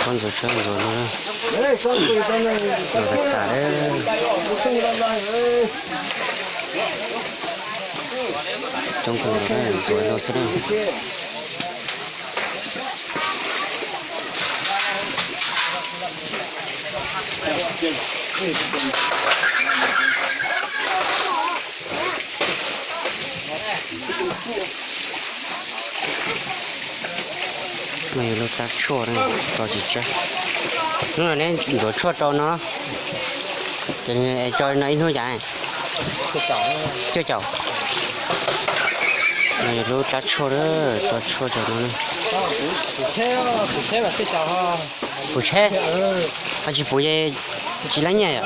Ntxuav tsawb ntxuav no, ntxuav tas tas lawm. Coob kawg, ntxuav no xwb na. No yog lub rab tshuaj, rau tsis tsawg. Hnub no neb ntxuav tshuaj rau no, ces tso no ib hnub cas? Cuaj caum. No yog lub rab tshuaj, tso tshuaj rau no. Puv tsheb, ho tsis puv tsis laib nyiaj yom.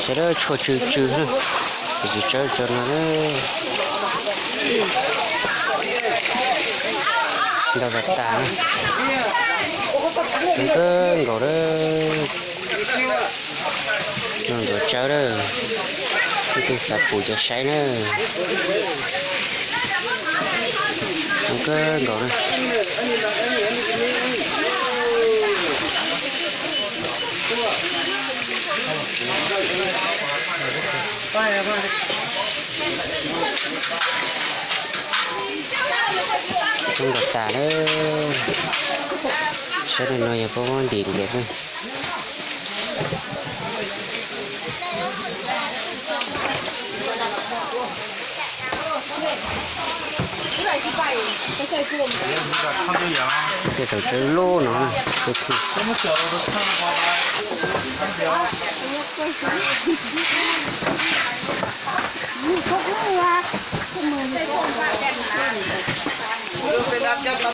Sawv daws tshuaj tsw tsw, tsis tsawg tso no. Ntau tas tas, zoo kawg nkaus lawm. No ntxuav tsawb lawm, leej twg xav pum ces saib na. Zoo kawg nkaus na. Coob nkaus tas lawm. Sawv daws no yog puab muab ntim ntiav xwb. Tej tau tsawb loj no, tej thwj.